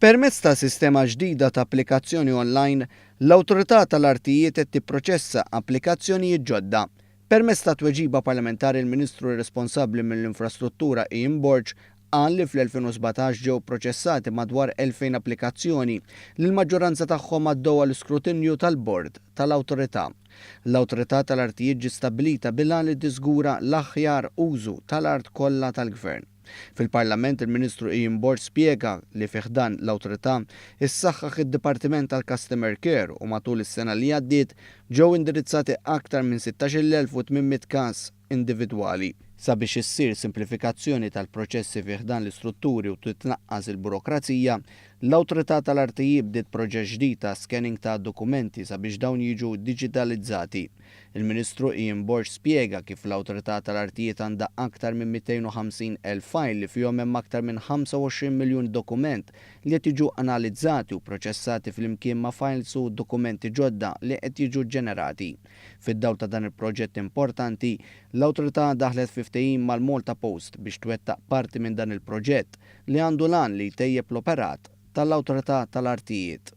Permezz ta' sistema ġdida ta' applikazzjoni online, l-Awtorità tal-Artijiet qed tipproċessa applikazzjonijiet ġodda. Permezz ta' tweġiba parlamentari l-Ministru responsabbli mill-Infrastruttura Ian Borg qal li fl-2017 ġew proċessati madwar 2000 applikazzjoni li l-maġġoranza tagħhom għaddew għall-iskrutinju tal-Bord tal-Awtorità. L-Awtorità tal-Artijiet ġiet stabbilita bil-għan li tiżgura l-aħjar użu tal-art kollha tal-Gvern. Fil-Parlament il-Ministru Ian Borg spjega li fi ħdan l-awtorità issaħħaħ id-Dipartiment tal-Customer Care u matul is-sena li għaddiet ġew indirizzati aktar minn 16,800 każ individwali. Sabiex issir simplifikazzjoni tal-proċessi fi ħdan l-istrutturi u titnaqqas il-burokrazija, l-Awtorità tal-Artijiet bdiet proġett ġdid ta' scanning ta' dokumenti sabiex dawn jiġu diġitalizzati. Il-Ministru Ian Borg spjega kif l-Awtorità tal-Artijiet għandha aktar minn 250,000 fajl li fihom hemm aktar minn 25 miljun dokument li qed jiġu analizzati u proċessati flimkien ma' files u dokumenti ġodda li qed jiġu ġenerati. Fid-dawl ta' dan il-proġett importanti, l-Awtorità daħlet fi ftehim mal-Malta Post biex twettaq parti minn dan il-proġett li għandu l-għan li jtejjeb l-operat tal-Awtorità tal-Artijiet.